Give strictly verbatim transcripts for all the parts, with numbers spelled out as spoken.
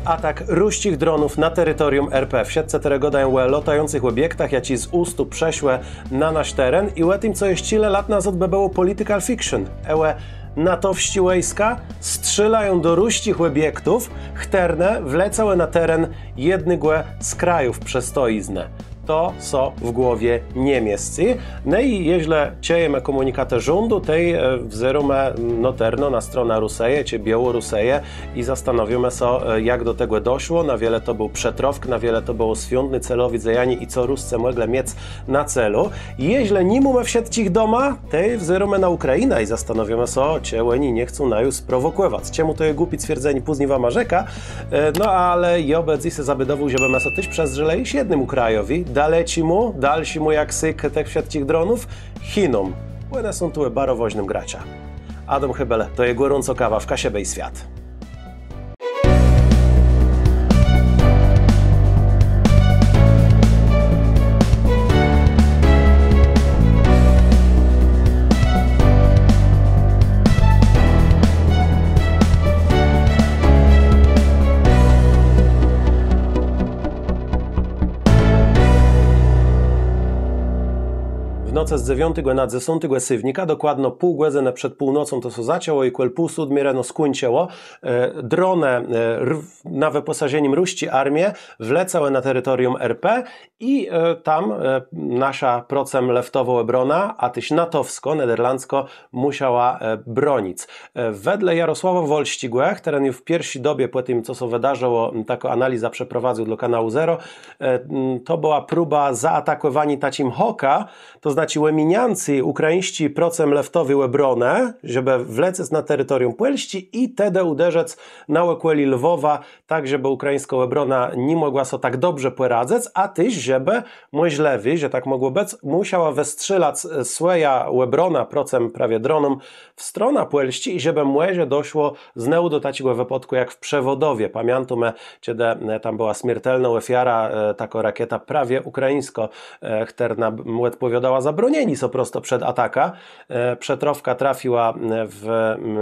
Atak rusczich dronów na teritorium R P. Wszëtcë terô gôdają ò lôtającëch òbiektach, jaczé z ùstù przëszłë na nasz teren i ò tim, co jesz czile lat nazôd bë bëło political fiction. Ë, natowsczé wòjska strzélają do rusczich òbiektów, chtërne wlecałë na teren jednégò z krajów przestojiznë. To sã w głowie nie miescy. No i jeżlë czëjemë kòmùnikatë rządu, tej, e, wzérómë, no, terno na stronã Rusëje czë Biôłorusëje i zastanôwiómë sã, e, jak do tegò doszło, na wiele to béł przëtrôfk, na wiele to bëło swiądné, celowé dzejanié i co Rusce mòglë miec na celu. Jeżlë ni mómë wszëtczich doma, tej wzérómë na Ùkrajinã i zastanôwiómë sã, czë òni nie chcą naju sprowòkòwac. Czemù to je głupé twierdzenié, pózni wama rzekã, e, no ale jô bë dzys zabédowôł, żebë më sã téż przëzdrzelë jesz jednémù krajowi, daleczémù, dalszémù jak syk tëch wszëtczich dronów, Chinóm. Òne są tu baro wôżnym graczã. Adóm Hébel, to je Gòrącô kawa w Kaszëbë i Swiat. W nocë z dzewiątégò na dzesątégò séwnika, dokładno pół gòdzënë przed północą to sã zaczãło i kòl pół sódmi reno skùńczëło, e, dronë, e, r-, na wëpòsażenim rusczi armie wlecałë na teritorium R P i, e, tam, e, nasza procemlëftowô òbrona, a téż natowskô, nederlandzkô, mùszała, e, bronic. E, wedle Jarosława Wòlsczégò, chtëren ju w pierszi dobie pò tim, co sã wëdarzëło, m, taką analizã przeprowadzył dlô Kanału Zero, e, m, to bëła próba zaatakòwaniô taczim hòkã, to znaczi òminiãcé ùkrajińsczi procemlëftowi òbronë, żebë wlecec na teritorium Pòlsczi i tedë ùderzëc na òkòlé Lwòwa, tak żebë ùkrajińskô òbrona ni mògła so tak dobrze pòradzëc, a téż żebë, mòżlëwé, że tak mògło bëc, mùszała wëstrzélac, e, swòjã òbronã procem prawie dronóm w stronã Pòlsczi i żebë mòże doszło znowù do taczégò wëpôdkù jak w Przewòdowie. Pamiãtómë, czedë, e, tam bëła smiertelnô òfiara, e, takô rakéta prawie ùkrajińskô, e, chtërna b-, òdpòwiôdała za bronienié sã prosto przed atakã. E, przëtrôfka trafiła, e, w, m,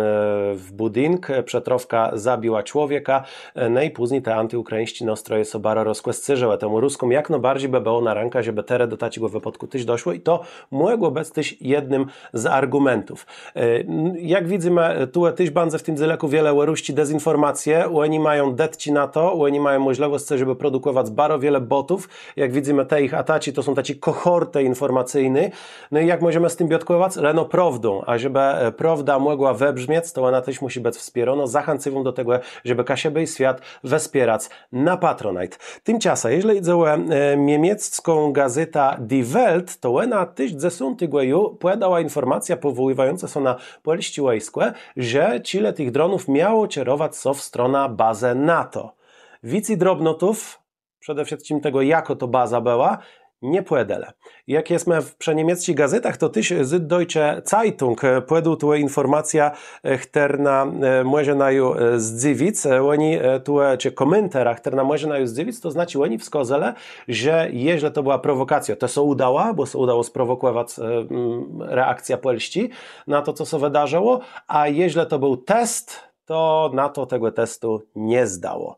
w bùdink, e, przëtrôfka zabiła człowieka, e, no i pózni te antiùkrajińsczé nastroje sã baro rozkòscérzëłë. Temù Ruskóm jak nôbarżi bë bëło na rãkã, żebë terô do taczégò wëpôdkù téż doszło i to mògło bëc téż jednym z argùmentów. E, n-, jak widzymë, tu téż bãdze w tim dzélëkù wiele ò rusczi dezinfòrmacje, òni mają dëtczi na to, òni mają mòżlëwòsc, żebë produkòwac baro wiele botów. Jak widzymë, te jich ataczi to są taczé kòhòrtë infòrmacyjné. No i jak mòżemë z tim biôtkòwac? Leno prôwdą. A żebë, e, prôwda mògła wëbrzmiec, to òna téż mùszi bëc wspiérónô. Zachãcywóm do tegò, żebë Kaszëbë i Swiat wspierac na Patronite. Timczasã, jeżlë jidze ò, e, miemieccą gazétã Die Welt, to òna téż dzesątégò ju pòdała infòrmacjã pòwòłiwającą sã na pòlsczé wòjskò, że czile tëch dronów miało czerowac sã w stronã bazë nato. Wicy drobnotów, przede wszëtczim tegò, jakô to baza bëła, nie pòdelë. Jak jesmë w, przë miemieccëch gazétach, to téż Süddeutsche Zeitung, e, pòdôł tu infòrmacjã, e, chtërna, e, mòże naju, e, zdzëwic. E, òni, e, tu, e, czë kòmentara, chtërna mòże naju zdzëwic, to znaczi òni wskôzelë, że jeżlë to bëła prowòkacjô, to sã ùdało, bò sã ùdało sprowòkòwac, e, m, reakcjã Pòlsczi na to, co sã wëdarzëło, a jeżlë to béł test, to nato tegò testu nie zdało.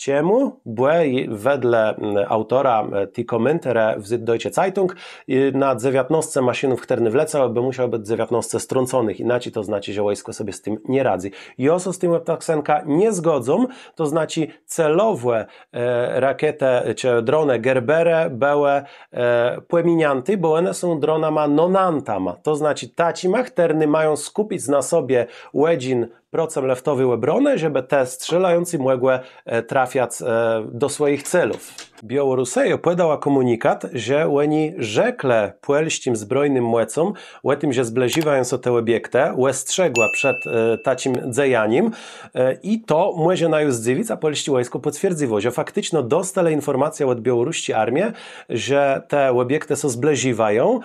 Czemù? Bò i wedle, mm, aùtora, e, ti kòmentarë w Süddeutsche Zeitung, e, na dzewiãtnôsce maszinów, chtërne wlecałë, bë mùszało bëc dzewiãtnôsce strąconëch. Jinaczi to znaczi, że wòjskò sobie z tim nie radzy. Jô sã z tim òb tak sã nie zgòdzã, to znaczi celowò, e, rakietë, czë dronë Gerberë bëłë, e, pòminiãté, bò òne są dronama nonantama. To znaczi taczima, chtërne mają skùpic na sobie òdżin procemlëftowi òbronë, żebë te strzélającé mògłë, e, trafiac, e, do swòjich celów. Biôłorusëjô pòdała kòmùnikat, że òni rzeklë pòlsczim zbrojnym mòcóm ò tim, że zbliżiwają sã te òbiektë, òstrzegła przed, e, taczim dzejanim, e, i to mòże naju zdzëwic, a pòlsczé wòjskò pòtwierdzëło, że fakticzno dostelë infòrmacjã òd biôłorusczi armie, że te òbiektë sã zbliżiwają,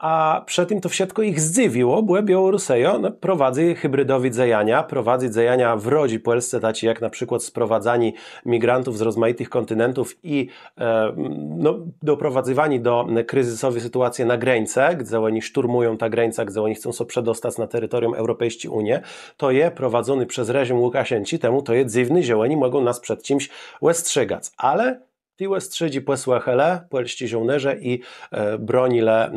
A przë tim to wszëtkò jich zdzëwiło, bò Biôłorusëjô, no, prowadzy hibridowé dzejania, prowadzy dzejania wrodżé Pòlsce, taczé jak na przikłôd sprowadzanié migrantów z rozmajitëch kòntinentów i e, no, doprowadzywanié do krizysowéj sytuacje na grańcë, gdze òni szturmùją tã grańcã, gdze òni chcą sã przedostac na teritorium Eùropejsczi Ùnie, to je prowadzoné przez reżim Łukaszenczi, temù to je dzywné, że òni mògą nas przed czims òstrzegac. Ale ti òstrzédżi pòsłëchelë pòlsczi żôłnérze i e, bronilë e,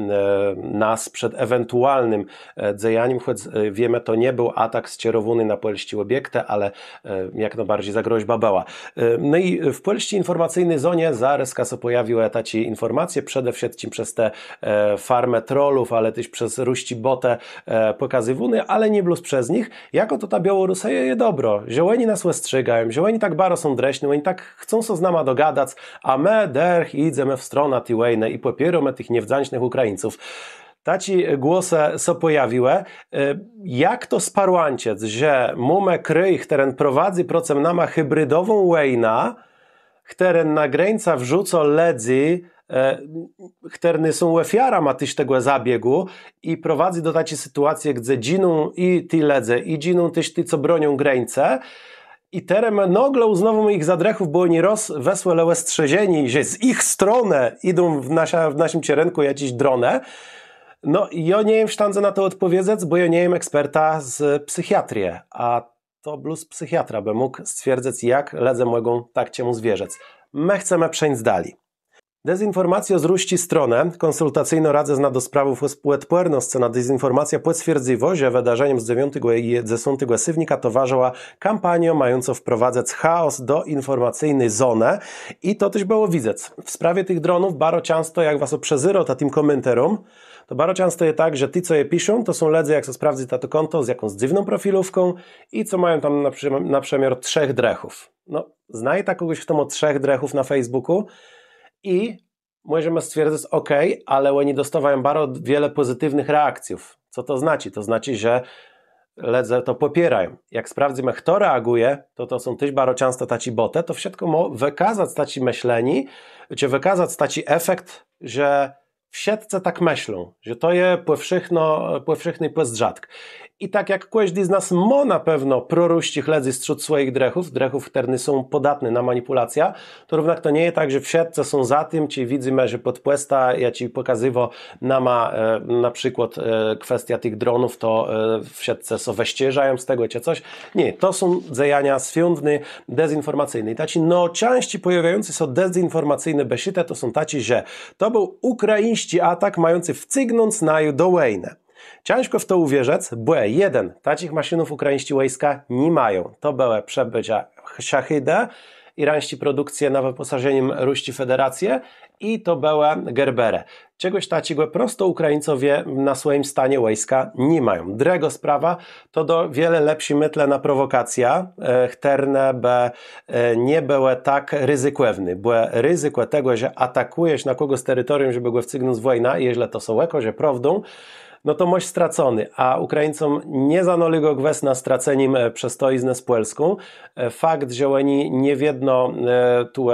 nas przed ewentualnym e, dzejanim, chòc e, wiémë, to nie béł atak sczerowóny na pòlsczé òbiektë, ale e, jak nôbarżi zagrożba bëła. E, no i w pòlsczi infòrmacyjny zonie zarôzka sã pòjawiłë taczé infòrmacje, przede wszëtczim przez te e, farmë trollów, ale téż przez rusczé botë e, pòkazywóné, ale nié blós przez nich, jakò to ta Biôłorusëjô je dobrô, że òni nas òstrzegają, że òni tak baro są drëszny, òni tak chcą sã z nama dogadac, a më dërch jidzemë w stronã ti wòjnë i pòpiérómë tëch niewdzãcznëch Ùkrajińców. Taczé głosë sã pòjawiłë. E, jak to sparłãczëc, że mómë kraj, chtëren prowadzy procëm nama hibridową wòjnã, chtëren na grańcã wrzucô lëdzy, e, chtërny są òfiarama téż tegò zabiegù i prowadzy do taczi sytuacje, gdze dżiną i ti lëdze, i dżiną téż ti, co bronią grańcë. I terô më nôgle ùznôwómë jich za drëchów, bò òni rôz wësłelë òstrzeżenié, że z jich stronë jidą w, nasza, w naszim czerënkù jaczés dronë. No, jô nie jem w sztãdze na to òdpòwiedzec, bò jô nie jem ekspertã z psychiatrie, a to blós psychiatra bë mógł stwierdzëc, jak lëdze mògą tak czemùs wierzëc. Më chcemë przeńc dali. Dezinfòrmacjô z rusczi stronë. Kònsultacyjnô radzëzna do sprawów òdpòrnoscë na dezinfòrmacjã pòtwierdzywô, że wëdarzenia z dzewiątégò i dzesątégò séwnika towarzëła kampaniô mającô wprowadzëc chaòs do infòrmacyjny zonë. I to téż bëło widzec. W sprawie tëch dronów baro czãsto, jak wa sã przëzérôta tim kòmentôróm, to baro czãsto je tak, że ti, co je piszą, to są lëdze, jak sã sprawdzy to kònto, z jakąs dzywną profilówką i co mają tam na przëmiôr trzech drëchów. No, znajta kògòs, chto mô trzech drëchów na Facebookù i mòżemë stwierdzëc, òkej, ale òni dostôwają baro wiele pòzytiwnëch reakcjów. Co to znaczi? To znaczi, że lëdze to pòpiérają. Jak sprawdzymë, chto reagùje, to to są téż baro czãsto taczé botë, to wszëtkò mô wëkazac taczé mëszlenié, czë wëkazac taczi efekt, że wszëtcë tak mëszlą, że to je pòwszechny pòzdrzatk. I tak jak kòżdi z nas mô na pewno prorusczich lëdzy strzód swòjich drëchów, drëchów, chtërny są pòdatny na manipùlacjã, to równak to nie je tak, że wszëtcë są za tim, czë widzymë, że pòd pòstã, jaczi pòkazywô nama na przikłôd kwestiã tëch dronów, to wszëtcë sã wëszczerzają z tegò czë cos. Nié, to są dzejania swiądné, dezinfòrmacyjné. I taczi nôczãscy pòjôwiający sã dezinfòrmacyjny bëszitë to są taczi, że to béł ùkrajińsczi atak mający wcygnąc naju do wòjnë. Cãżkò w to ùwierzëc, bò jeden, taczich maszinów ùkrajińsczé wòjska ni mają. To bëłë przebëcô Szachedë, irańsczi produkcje na wëpòsażenim Rusczi Federacje i to bëłë Gerberë. Czegòs taczégò prosto Ùkrajińcowie na swòjim stanie wòjska ni mają. Drëgô sprawa, to dô wiele lepszé metle na prowòkacjã, chtërne bë nie bëłë tak rizykòwné, bò rizykò tegò, że atakùjesz na kògòs teritorium, żebë gò wcygnąc w wòjnã, jeżlë to sã òkôże prôwdą, no to môsz straconé. A Ùkrajińcóm nie zanôlégô gwës na stracenim przëstojiznë z Pòlską. Fakt, że òni nie wiedno tu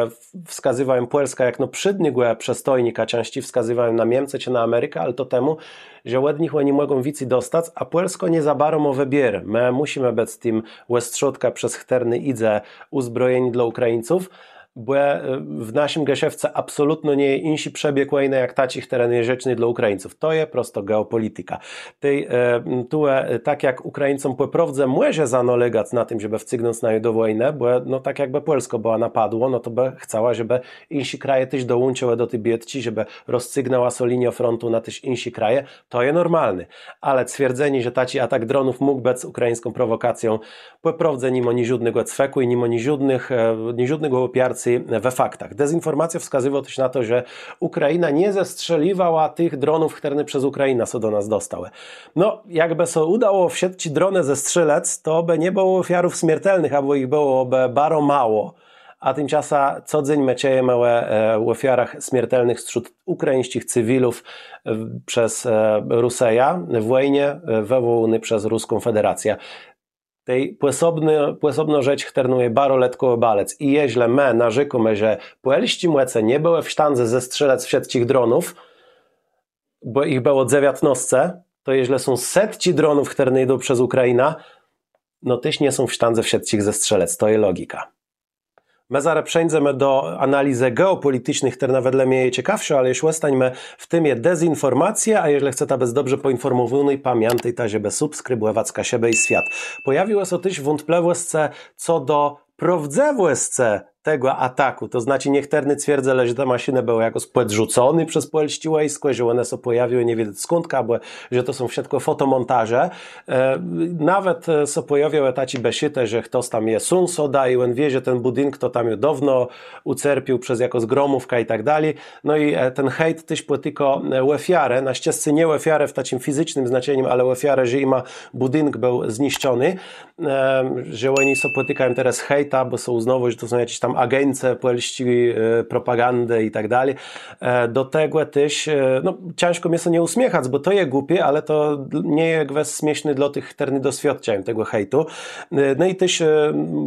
wskazywają Pòlskã jakno przédnégò przëstojnika, czãscy wskazywają na Miemcë czë na Amerikã, ale to temù, że òd nich òni mògą wicy dostac, a Pòlskô nie za baro mô wëbiér. Më mùszimë bëc tim òstrzódkã, przez chtërny jidze ùzbrojenié dlô Ùkrajińców, bò w naszim geszefce absolutno nie je jinszi przebieg wòjnë jak taczi, chtëren je żëczny dlô Ùkrajińców. To je prosto geòpòlitika. Tej tu tak jak Ùkrajińcóm pò prôwdze mòże zanôlégac na tim, żebë wcygnąc naju do wòjnë, bò no tak jakbë Pòlskô bëła napadłô, no to bë chcała, żebë jinszé kraje téż dołączëłë do ti biôtczi, żebë rozcygnãła sã liniô frontu na téż jinszé kraje, to je normalné. Ale twierdzenié, że taczi atak dronów mógł bëc ùkrajińską prowòkacją, pò prôwdze ni mô niżódnégò cwekù i ni mô niżódnégò òpiarcô we faktach. Dezinfòrmacjô wskazywô téż na to, że Ùkrajina nie zestrzéliwała tëch dronów, chtërne przez Ùkrajinã sã do nas dostałë. No, jakbë sã ùdało wszëtczé dronë zestrzelëc, to bë nie bëło òfiarów smiertelnëch, abò jich bëłobë baro mało. A timczasã co dzéń më czëjemë ò òfiarach smiertelnëch strzód ùkrajińsczich cywilów przez Rusëjã w wòjnie wëwòłóny przez Ruską Federacjã. Tej pòsobnô rzecz, chtërną je baro letkò òbalëc. I jeżlë më narzékómë, że pòlsczé mòce nie bëłë w sztãdze zestrzelëc wszëtczich dronów, bò jich bëło dzewiãtnôsce, to jeżlë są setczi dronów, chtërne jidą przez Ùkrainã, no téż nie są w sztãdze wszëtczich zestrzelëc, to je logika. Më zarô przeńdzemë do analizë geòpòliticzni, chtërna wedle mie je cekawszô, ale jesz òstańmë w témie dezinfòrmacje, a jeżlë chceta bëc dobrze pòinfòrmòwóny, pamiãtôjta, żebë subskribòwac Kaszëbë i Swiat. Pòjawiłë sã téż wątplëwòscë co do prôwdzëwòscë tegò atakù, to znaczi niechtërny twierdzëlë, że te maszinë bëłë jakòs pòdrzuconé przez pòlsczé wòjskò, że òne sã pòjawiłë nie wiedzec skądka, abò że to są wszëtkò fòtomòntaże. Nawet sã pòjôwiałë taczé bëszitë, że chtos tam je sąsadã i òn wié, że ten bùdink to tam ju dôwno ùcerpiôł przez jakąs gromówkã i tak dali. No i ten hejt téż pòtikô òfiarë, na szczescé nié òfiarë w taczim fizycznym znaczenim, ale òfiarë, że jima bùdink béł zniszczony. Że òni sã pòtikają terô z hejtã, bò sã ùznôwô, że to są jaczis tam ageńcë pòlsczi propagandë i tak dali. Do tegò téż, no, cãżkò mie sã nie ùsmiechac, bò to je głupé, ale to nie je gwës smiészné dlô tëch, chtërny doswiôdczają tegò hejtu. No i téż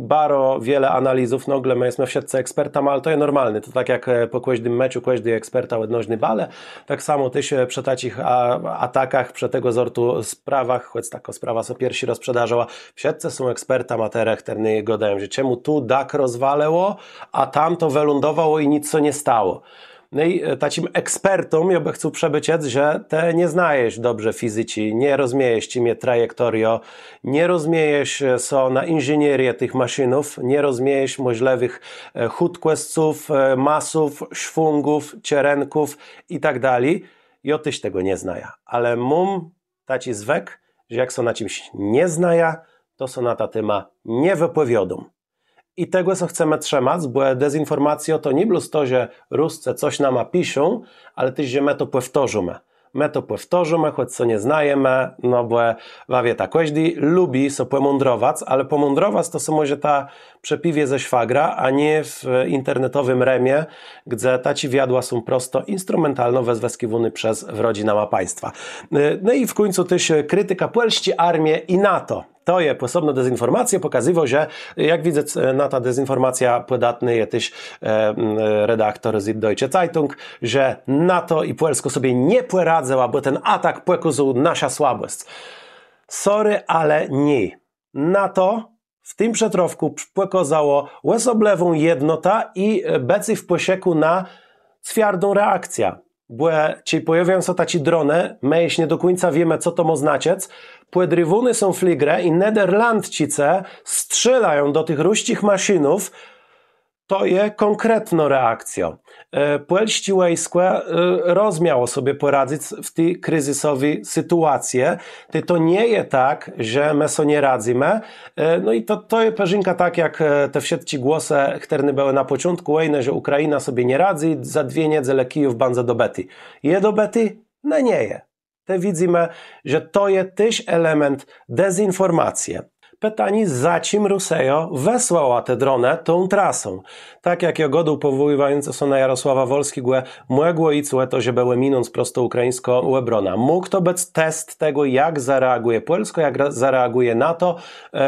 baro wiele analizów, nôgle më jesmë wszëtcë ekspertama, ale to je normalné. To tak jak pò kòżdim meczu kòżdi je ekspertã òd nożny balë, tak samò téż przë taczich atakach, przë tegò zortu sprawach, chòc takô sprawa sã pierszi rôz przëdarzëła, wszëtcë są ekspertama terô, chtërny gôdają, że czemù tu dak rozwalëło, a tam to wëlądowało i nick sã nie stało. No i taczim ekspertóm jô bë chcôł przëbôczëc, że të nie znajesz dobrze fizyczi, nie rozmiejesz, czim je trajektoriô, nie rozmiejesz sã na inżinieriã tëch maszinów, nie rozmiejesz mòżlëwëch chùtkòsców, masów, szwùngów, czerënków i tak dali. Jô téż tegò nie znajã, ale móm taczi zwëk, że jak sã na czims nie znajã, to sã na tã témã nie wëpòwiôdóm. I tegò sã chcemë trzëmac, bò dezinfòrmacjô to nié blós to, że Rusce cos nama piszą, ale téż, że më to pòwtôrzómë. Më to pòwtôrzómë, chòc sã nie znajemë, no bò wa wiéta, kòżdi lubi sã pòmądrowac, ale pòmądrowac to sã mòże ta przë piwie ze szwagrã, a nié w internetowim rëmie, gdze taczé wiadła są prosto instrumentalno wëzwëskiwóné przez wrodżi nama państwa. No i w kùńcu téż kritika pòlsczi armie i NATO. To je pòsobnô dezinfòrmacjô, pòkazywô, że, jak widzã, na tã dezinfòrmacjã pòdatny je téż redaktor Süddeutsche Zeitung, że NATO i Pòlskô sobie nie pòradzëła, bò ten atak pòkôzôł naszã słabòsc. Sorry, ale nié. NATO w tim przëtrôfkù pòkôzało òsoblëwą jednotã i bëcé w pòszëkù na cwiardą reakcjã. Bò czej pòjôwiają sã taczé dronë, më jesz nie do kùńca wiémë, co to mô znaczëc. Pòdriwóné są fligrë i Nederlandczicë strzélają do tëch rusczich maszinów. To je kònkretnô reakcjô. Pòlsczé wòjskò rozmiało sobie pòradzëc w ti krizysowi sytuacje. Tej to nie je tak, że më so nie radzymë. No i to, to je përzinkã tak, jak te wszëtczé głosë, chtërne bëłë na pòczątkù wòjnë, że Ùkraina sobie nie radzy, za dwie niedzele Kijów bãdze dobëti. Je dobëti? No nie je. Tej widzymë, że to je téż element dezinfòrmacje. Pitanié, za czim Rusëjô wësłała te dronë tą trasą? Tak jak jô gôdôł, pòwòłiwającë sã na Jarosława Wolsczégò, mògło jic ò to, żebë òminąc prosto ùkrajińską òbronã. Mógł to bëc test tegò, jak zareagùje Pòlskô, jak zareagùje NATO.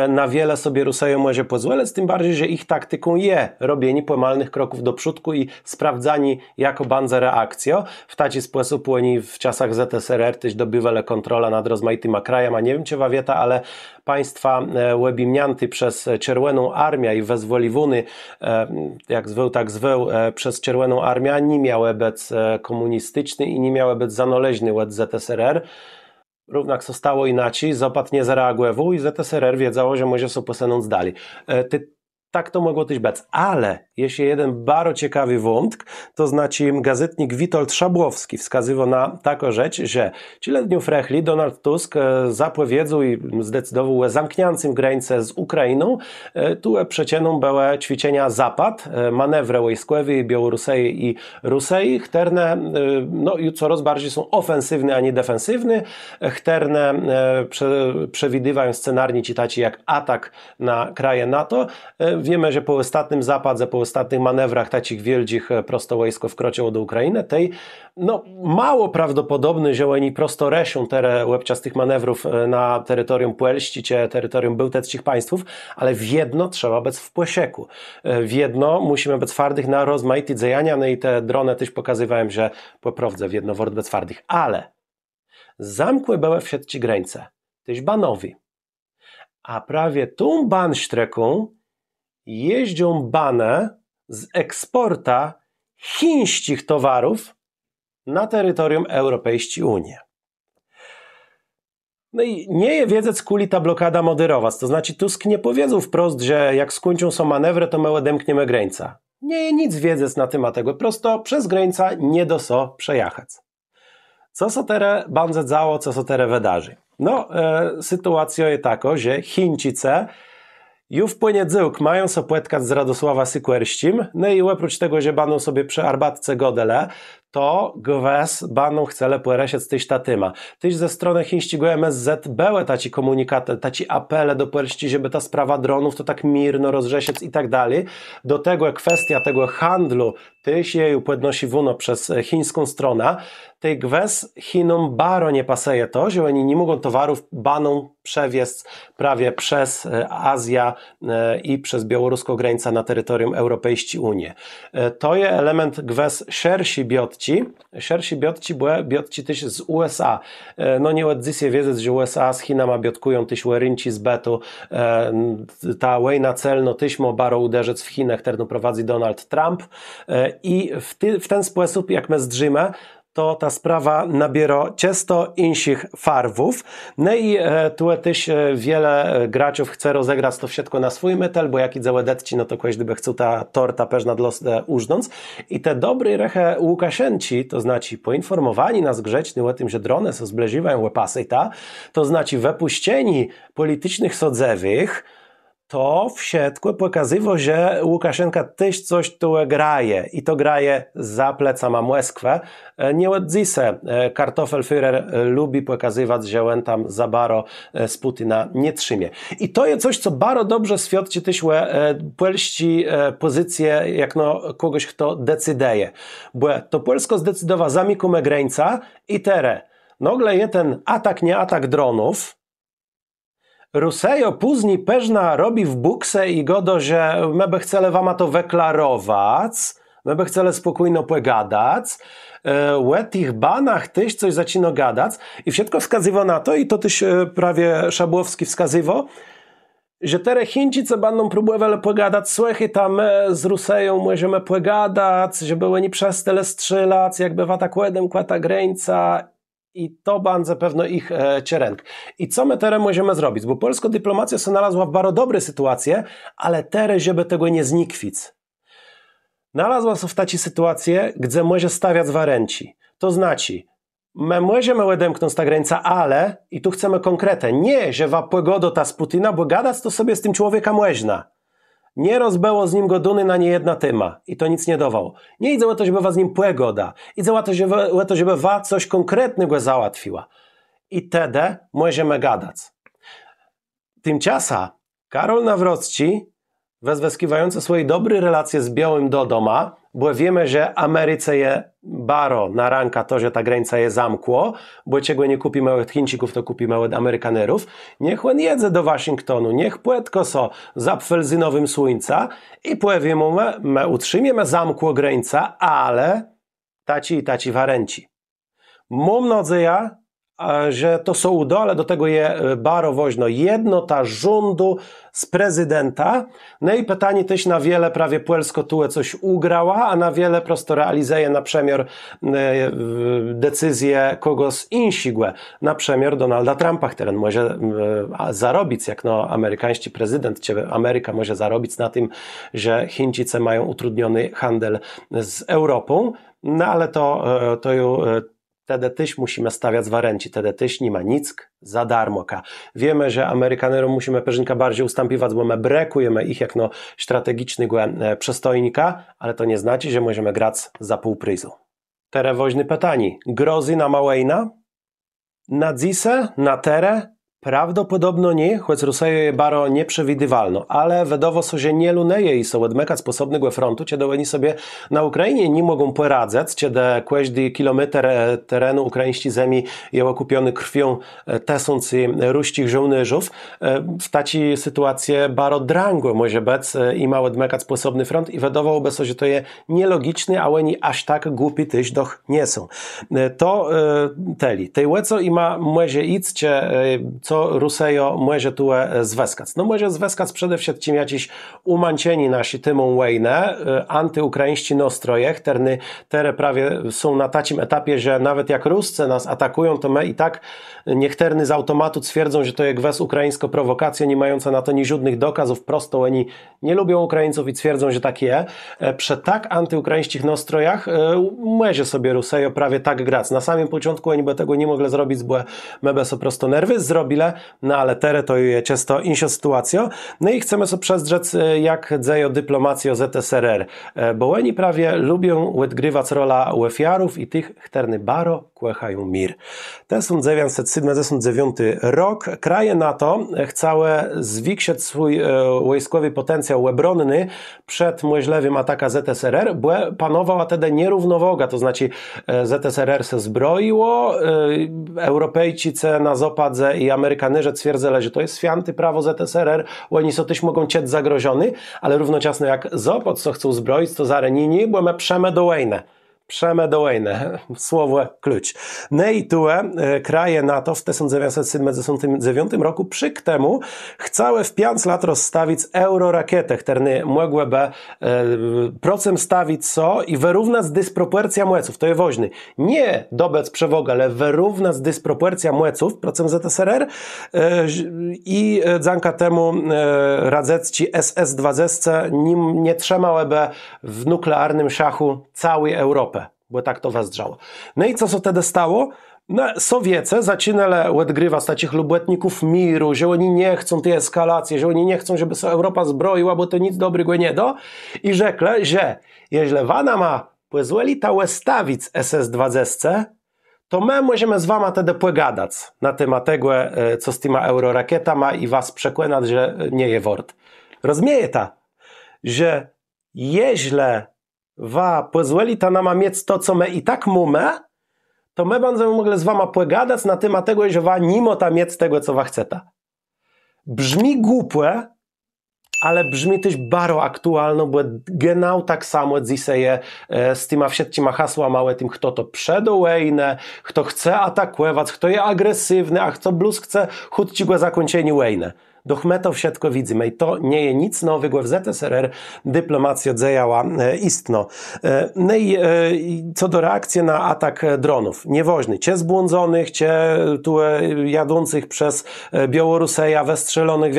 Na wiele sobie Rusëjô mòże pòzwòlëc, tim barżi, że jich taktiką je robienié pòmalnëch kroków do przódkù i sprôwdzanié, jakô bãdze reakcjô. W taczi spòsób òni w czasach ZSRR téż dobiwelë kòntrolã nad rozmajitima krajama. Nie wiém, czë wa wiéta, ale państwa òbjimniãté przez Czerwòną Armiã i wëzwòlëwóné, jak zwôł, tak zwôł, przez Czerwòną Armiã, ni miałë bëc kòmùnisticzné i ni miałë bëc zanôleżné òd ZSRR. Równak sã stało jinaczi, Zôpad nie zareagòwôł i ZSRR wiedzało, że mòże sã pòsënąc dali. Tak to mògło téż bëc. Ale jesz jeden baro cekawi wątk, to znaczi gazétnik Witold Szabłowski wskazywôł na taką rzecz, że czile dniów rëchli Donald Tusk zapòwiedzôł i zdecydowôł ò zamkniãcym grańcë z Ùkrainą. Tu przëczëną bëłë cwiczenia Zôpad, manewrë wòjskòwé Biôłorusëji i Rusëji, chtërne no i corôz barżi są òfensywné, a nié defensywné, chtërne przewidiwają scenariusze taczé jak atak na kraje NATO. Wiémë, że pò òstatnym Zôpadze, pò òstatnëch manewrach taczich wiôldżich prosto wòjskò wkroczëło do Ùkrainë, tej no mało prawdopòdobné, że òni prosto rëszą terô òbczas tëch manewrów na teritorium Pòlsczi czë teritorium bôłtëcczich państwów, ale wiedno trzeba bëc w pòszëkù. Wiedno mùszimë bëc fardich na rozmajité dzejania, no i te dronë téż pòkazywałë, że pò prôwdze wiedno wôrt bëc fardich, ale Zamkłé bëłë wszëtczé grańce, téż banowé. A prawie tą bansztreką jeżdżą banë z eksporta chińsczich towarów na teritorium Eùropejsczi Ùnie. No i nie je wiedzec, kùli ta blokada mô dérowac. To znaczi, Tusk nie pòwiedzôł wprost, że jak skùńczą sã manewrë, to më òdemkniemë grańcã. Nie je nic wiedzec na temat tegò, prosto przez grańcã nie dô sã przejachac. Co sã terô bãdze dzało, co sã terô wëdarzi? No, sytuacjô je takô, że Chińczicë ju w pòniedzôłk mają sã pòtkac z Radosławã Sikòrsczim, no i òprócz tegò, że bãdą sobie przë arbatce gôdelë, to gwës bãdą chcelë pòrëszëc téż tã témã. Téż ze stronë chińsczégò M S Z bëłë taczé kòmùnikatë, taczé apele do Pòlsczi, żebë tã sprawã dronów to tak mirno rozrzeszëc i tak dali. Do tegò kwestiô tegò handlu téż je ju pòdnoszënô przez chińską stronã. Tej gwës Chinóm baro nie pasëje to, że òni ni mògą towarów baną przewiezc prawie przez Azjã i przez biôłoruską grańcã na teritorium Eùropejsczi Ùnie. To je element gwës szerszi biôtczi, szerszi biôtczi, bò biôtczi téż z U S A. No nie òd dzys je wiedzec, że U S A z Chinama biôtkùją téż ò rënczi zbëtu. Ta wòjna celnô téż mô baro ùderzëc w Chinë, chtërną prowadzy Donald Trump. I w ten spòsób, jak më zdrzimë, to ta sprawa nabiérô czësto jinszich farwów. No i tu téż wiele graczów chce rozegrac to wszëtkò na swój metal, bò jak jidze ò dëtczi, no to kòżdi bë chcôł tã tortã përznã dlô se ùrznąc. I te dobré rëchë Łukaszenczi, to znaczi pòinfòrmòwanié nas grzeczny ò tim, że dronë sã zbliżiwają, ò pasëta, to znaczi wëpùszczenié pòliticznëch sądzëwëch, to wszëtkò pòkazywô, że Łukaszenka téż cos tu graje i to graje za plecama Mòskwë. Nie òd dzys Kartoffelführer lubi pòkazywac, że òn tam za baro z Pùtinã nie trzimie. I to je cos, co baro dobrze swiôdczi téż ò pòlsczi pòzycje, jakno kògòs, chto decydëje. Bò to Pòlskô zdecydowa: zamikómë grańcã. I terô nôgle je ten atak, nie atak dronów. Rusëjô pózni përznã robi w bùksë i gôdô, że më bë chcelë wama to wëklarowac, më bë chcelë spòkójno pògadac. Ò tëch banach téż cos zaczinô gadac. I wszëtkò wskazywô na to, i to téż prawie Szabłowsczi wskazywô, że terô Chińczicë bãdą próbòwelë pògadac: Słëchôj, tam më z Rusëją mòżemë pògadac, żebë òni przestelë strzelac, jakbë wa tak òdemkła tã grańcã. I to bãdze pewno jich czerënk. I co më terô mòżemë zrobic? Bò pòlskô diplomacjô sã nalazła w baro dobri sytuacje, ale terô, żebë tegò nie znikwic, nalazła sã w taczi sytuacje, gdze mòże stawiac warënczi. To znaczi, më mòżemë òdemknąc tã grańcã, ale, i tu chcemë kònkretë, nié, że wa pògôdôta z Pùtinã, bò gadac to sobie z tim człowiekã mòżna. Nierôz bëło z nim gôdóné na niejedną témã i to nic nie dawało. Nie jidze ò to, żebë wa z nim pògôda. Jidze ò to, żebë wa cos kònkretnégò załatwiła. I tedë mòżemë gadac. Timczasã Karol Nawrocczi, wëzwëskiwający swòje dobré relacje z Biôłim Domã, bò wiémë, że Americe je baro na rãkã to, że ta grańca je zamkłô, bò czegò nie kùpimë òd Chińczików, to kùpimë òd Amerikanerów. Niech òn jedze do Waszingtonu, niech pòtkô sã z apfelzynowim słuńcã i pòwié mù: më ùtrzimiemë zamkłą grańcã, ale taczé i taczé warënczi. Móm nôdzejã, że to sã ùdô, ale do tegò je baro wôżnô jednota rządu z prezydentã. No i pitanié téż, na wiele prawie Pòlskô tu cos ùgrała, a na wiele prosto realizëje na przëmiôr decyzje kògòs jinszégò, na przëmiôr Donalda Trumpa, chtëren mòże zarobic jakno amerikańsczi prezydent, czë Amerika mòże zarobic na tim, że Chińczicë mają ùtrudniony handel z Eùropą. No ale to, to ju tedë téż mùszimë stawiac warënczi, tedë téż ni ma nick za darmôka. Wiémë, że Amerikaneróm mùszimë përzinkã barżi ùstãpiwac, bò më brëkùjemë jich jakno strategicznégò przestojnika, ale to nie znaczi, że mòżemë grac za pół prizu. Terô wôżné pitanié: grozy nama wòjna? Na dzysô, na terô Prawdopòdobno nié, chòc Rusëjô je baro nieprzewidiwalnô, ale wëdôwô sã, że nie lónëje ji sã òdmëkac pòsobnégò frontu, czedë òni sobie na Ùkrajinie ni mògą pòradzëc, czedë kòżdi kilométr terenu ùkrajińsczi zemi je òkùpiony krwią tësący rusczich żôłnérzów. W taczi sytuacje baro drãgò mòże bëc jima òdmëkac pòsobny front i wëdôwôłobë sã, że to je nielogiczné, a òni jaż tak głupi téż doch nie są. To tëli. Tej ò co jima mòże jic, czë co Rusëjô mòże tu zwëskac? No mòże zwëskac przede wszëtczim jaczés ùmãczenié naszi témą wòjnë, antiùkrajińsczé nastroje, chtërne terô prawie są na taczim etapie, że nawet jak Rusce nas atakùją, to më i tak, niechtërny z aùtomatu twierdzą, że to je gwës ùkrajińskô prowòkacjô, ni mającë na to niżódnëch dokôzów, prosto òni nie lubią Ùkrajińców i twierdzą, że tak je. Przë tak antiùkrajińsczich nastrojach mòże sobie Rusëjô prawie tak grac. Na samim pòczątkù òni bë tegò ni mòglë zrobic, bò më bë so prosto nerwë zrobilë, no ale terô to je czësto jinszô sytuacjô. No i chcemë so przezdrzec, jak dzejô diplomacjô ZSRR, bò òni prawie lubią òdgrëwac rolã òfiarów i tëch, chtërny baro kòchają mir. Tësąc dzewiãcset sétmëdzesąt dzewiąti rok. Kraje NATO chcałë zwikszëc swój wòjskòwi pòtencjał òbronny przed mòżlëwim atakã ZSRR, bò panowała tedë nierównowôga, to znaczi ZSRR sã zbroiło, Eùropejczicë na Zôpadze i Amerikanerzë twierdzëlë, że to je swiãté prawò ZSRR, òni sã téż mògą czëc zagrożony, ale równoczasno jak Zôpôd sã chcôł zbroic, to zarô nié, nié, bò më przëjmë do wòjnë. Przëjmë do wòjnë. Słowò klucz. No i tu kraje NATO w tësąc dzewiãcset sétmëdzesątim dzewiątim rokù przék temù chcałë w piãc lat rozstawic euroraketë, chtërne mògłëbë procëm stawic sã i wërównac dispropòrcjã mòców. To je wôżné. Nié dobëc przewôgã, ale wërównac dispropòrcjã mòców procëm ZSRR. I dzãka temù radzecczé SS dwadzesce nie trzimałëbë w nuklearnym szachù całi Eùropë, bò tak to wëzdrzało. No i co sã tedë stało? No, Sowiecë zaczinelë òdgrëwac taczich lubòtników miru, że òni nie chcą ti eskalacje, że òni nie chcą, żebë sã Eùropa zbroiła, bò to nic dobrégò nie dô. I rzeklë, że jeżlë wa nama pòzwòlita òstawic SS dwadzesce, to më mòżemë z wama tedë pògadac na témã tegò, co z tima eurorakétama i was przekònac, że nie je wôrt. Rozmiejeta, że jeżlë wa pòzwòlita nama miec to, co më i tak mómë, to më bãdzemë mòglë z wama pògadac na témã tegò, że wa ni môta miec tegò, co wa chceta. Brzmi głupò, ale brzmi téż baro aktualno, bò genau tak samò dzysô je z tima wszëtczima hasłama ò tim, chto to przedô wòjnã, chto chce atakòwac, chto je agresywny, a chto blós chce chùtczégò zakùńczeniô wòjnë. Doch më to wszëtkò widzymë i to nie je nic nowégò, w ZSRR diplomacjô dzejała jistno. No i co do reakcje na atak dronów. Niewôżné, czë zbłądzonëch, czë tu jadącëch przez Biôłorusëjã, wëstrzelonëch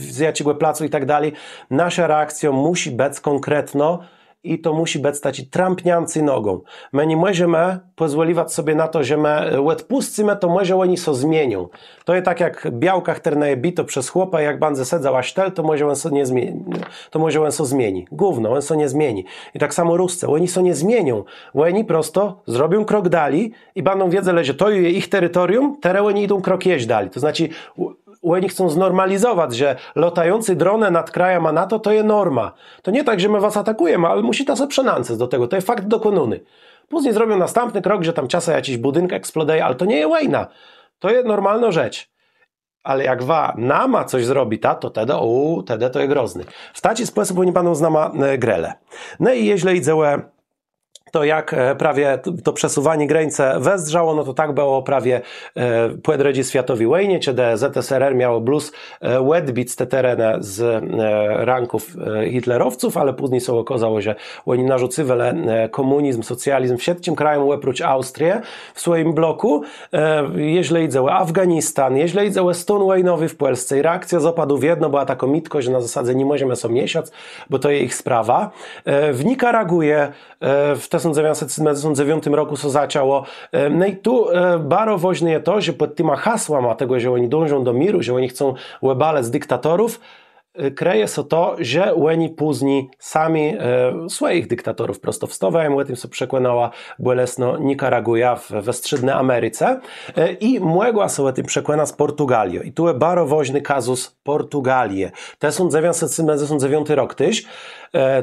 z jaczégò placu i tak dali. Naszô reakcjô mùszi bëc kònkretnô i to mùszi bëc taczé trampniãcé nogą. Më ni mòżemë pòzwòliwac sobie na to, że më òdpùscymë, to mòże òni sã zmienią. To je tak jak białka, chtërna je bitô przez chłopa, jak bãdze sedzała sztël, to mòże òn sã nie zmieni. To mòże òn sã zmieni. Gówno, òn sã nie zmieni. I tak samò Rusce, òni sã nie zmienią. Òni prosto zrobią krok dali i bãdą wiedzelë, że to je jich teritorium, terô òni jidą krok jesz dali. To znaczi òni chcą znormalizowac, że lôtającé dronë nad krajama NATO to je norma. To nié tak, że më was atakùjemë, ale mùszita sã przënãcëc do tegò. To je fakt dokònóny. Pózni zrobią nastãpny krok, że tam czasã jaczis bùdink eksplodëje, ale to nie je wòjna. To je normalnô rzecz. Ale jak wa nama cos zrobita, to tedë, ù, tedë to je grozné. W taczi spòsób òni bãdą z nama grelë. No i jeżlë jidze ò to, jak prawie to przesuwanié grańcë wëzdrzało, no to tak bëło prawie pò drëdżi swiatowi wòjnie, czedë ZSRR miało blós òdbic te terenë z rãków hitlerowców, ale pózni sã òkôzało, że òni narzucywelë kòmùnizm, socjalizm wszëtczim krajóm òprócz Aùstrie w swòjim blokù. Jeżlë jidze ò Afganistan, jeżlë jidze ò stón wòjnowi w Pòlsce i reakcjô Zôpadu wiedno bëła takô mitkô, że na zasadze ni mòżemë sã mieszac, bò to je jich sprawa. W Nikarague w tësąc dzewiãcset sétmëdzesąt dzewiątim rokù sã zaczãło. No i tu baro wôżné je to, że pòd tima hasłama tegò, że òni dążą do miru, że òni chcą òbalëc diktatorów, krëje sã to, że òni pózni sami swòjich diktatorów prostowstôwają. Ò tim sã przekònała bòlesno Nikaraguja we Wstrzódny Americe. I mògła sã ò tim przekònac Pòrtugaliô. I tu je baro wôżny kazus Pòrtugalie. Tësąc dzewiãcset sétmëdzesąt dzewiąti rok téż.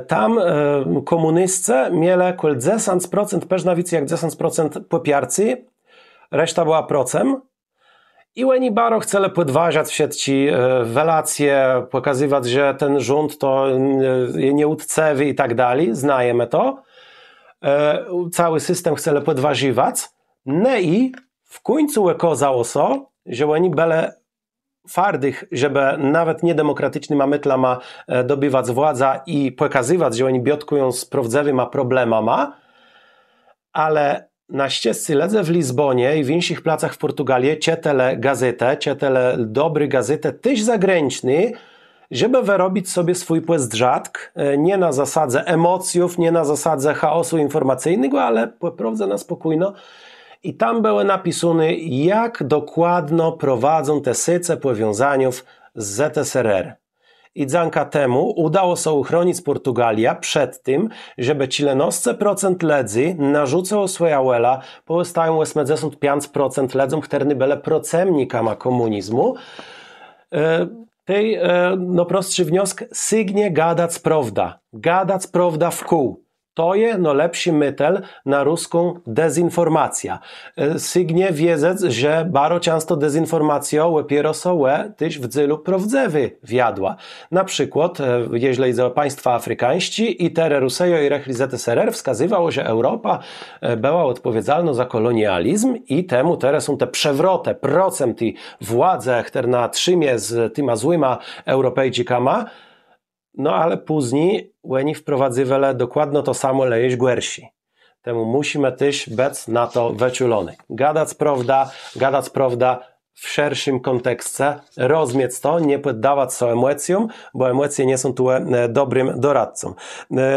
Tam kòmùniscë mielë kòl dzesãc procent, përznã wicy jak dzesãc procent pòpiarcô, reszta bëła procem. I òni baro chcelë pòdważac wszëtczé welacje, pòkazëwac, że ten rząd to je nieùtcëwi i tak dali. Znajemë to. Całi system chcelë pòdważiwac. No i w kùńcu òkôzało sã, że òni bëlë fardich, żebë nawet niedemòkraticznyma metlama dobiwac władzã i pòkazëwac, że òni biôtkùją z prôwdzëwima problemama. Ale na szczescé lëdze w Lizbónie i w jinszich placach w Pòrtugalie czëtelë gazétë, czëtelë dobré gazétë, téż zagraniczné, żebë wërobic sobie swój pòzdrzatk, nié na zasadze emòcjów, nié na zasadze chaòsu infòrmacyjnégò, ale pò prôwdze na spòkójno. I tam bëło napisóné, jak dokładno prowadzą te sécë pòwiązaniów z ZSRR. I dzãka temù ùdało sã ùchronic Pòrtugaliã przed tim, żebë czilenôsce procent lëdzy narzucëło swòjã wòlã pòzostałim òsmëdzesąt piãc procent lëdzóm, chtërny bëlë procëmnikama kòmùnizmù. Tej, no, prostszi wniosk: sygnie gadac prôwdã. Gadac prôwdã wkół. To je nôlepszi metel na ruską dezinfòrmacjã. Sygnie wiedzec, że baro czãsto dezinfòrmacjô òpiérô sã ò téż w dzélu prôwdzëwé wiadła. Na przikłôd jeżlë jidze ò państwa afrikańsczé i terô Rusëjô i rëchli ZSRR wskazywało, że Eùropa bëła òdpòwiedzalnô za kòlonializm i temù terô są te przewrotë procëm ti władzë, chtërna trzimie z tima złima Eùropejczikama. No ale pózni òni wprowadzywelë dokładno to samò, le jesz gòrszi. Temù mùszimë téż bëc na to wëczulony. Gadac prôwdã, gadac prôwdã w szerszim kònteksce, rozmiec to, nie pòddawac sã emòcjóm, bò emòcje nie są tu dobrim doradcą.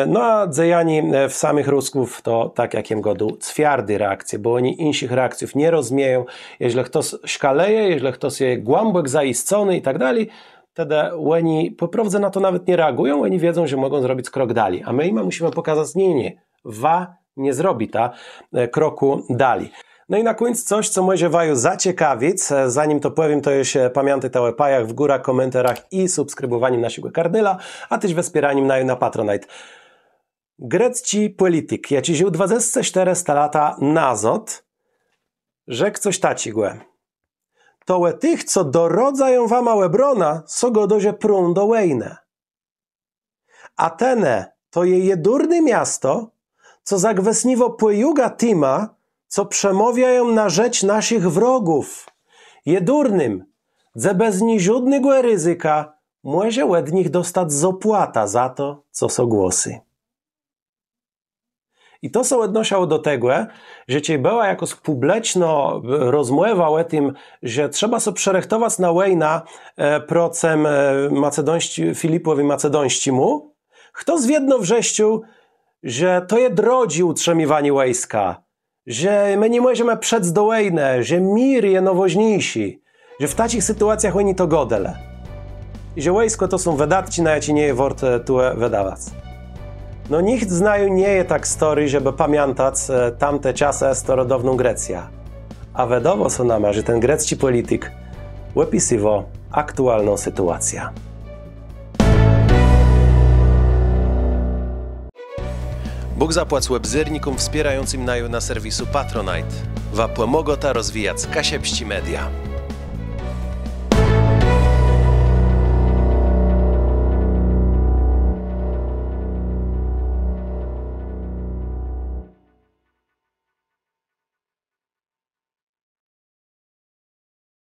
No a dzejanié w samëch Rusków to, tak jak jem gôdôł, cwiardé reakcje, bò òni jinszich reakcjów nie rozmieją. Jeżlë chtos szkaleje, jeżlë chtos je głãbòk zajiscony i tak dali, tedë òni pò prôwdze na to nawet nie reagùją, òni wiedzą, że mògą zrobic krok dali. A më jima mùszimë pòkazac: nié, nié, wa nie zrobita krokù dali. No i na kùńc cos, co mòże waju zaciekawic. Zanim to pòwiém, to jesz pamiãtôjta ò pajach w górach, kòmentarach i subskribòwanim naszégò kanôla, a téż wspiéranim naju na Patronite. Grecczi pòlitik, jaczi żił dwadzesce sztërë lata nazôd, rzekł cos taczégò: To ò tëch, co doradzają wama òbronã, sã gôdô, że prą do wòjnë. Atenë to je jedurné miasto, co zagwësniwô pòjugã tima, co przemôwiają na rzecz naszich wrogów. Jedurnym, dze bez niżódnégò rizyka mòże òd nich dostac zôpłatã za to, co sã głosy. I to sã òdnôszało do tegò, że czej bëła jakôs pùblicznô rozmòwa ò tim, że trzeba sã przërëchtowac na wòjnã procëm Filipòwi Macedóńsczémù, chtos wiedno wrzeszczôł, że to je drodżé ùtrzëmiwanié wòjska, że më ni mòżemë przëc do wòjnë, że mir je nôwôżniészi, że w taczich sytuacjach òni to gôdelë. I że wòjskò to są wëdôtczi, na jaczé nie je wôrt tu wëdawac. No nicht z naju nie je tak stôri, żebë pamiãtac tamte czasë, starodôwną Grecjã. A wëdôwô sã nama, że ten grecczi pòlitik òpisywô aktualną sytuacjã. Bóg zapłac òbzérnikóm wspiérającym naju na serwisu Patronite. Wa pòmôgôta rozwijac kaszëbsczé media.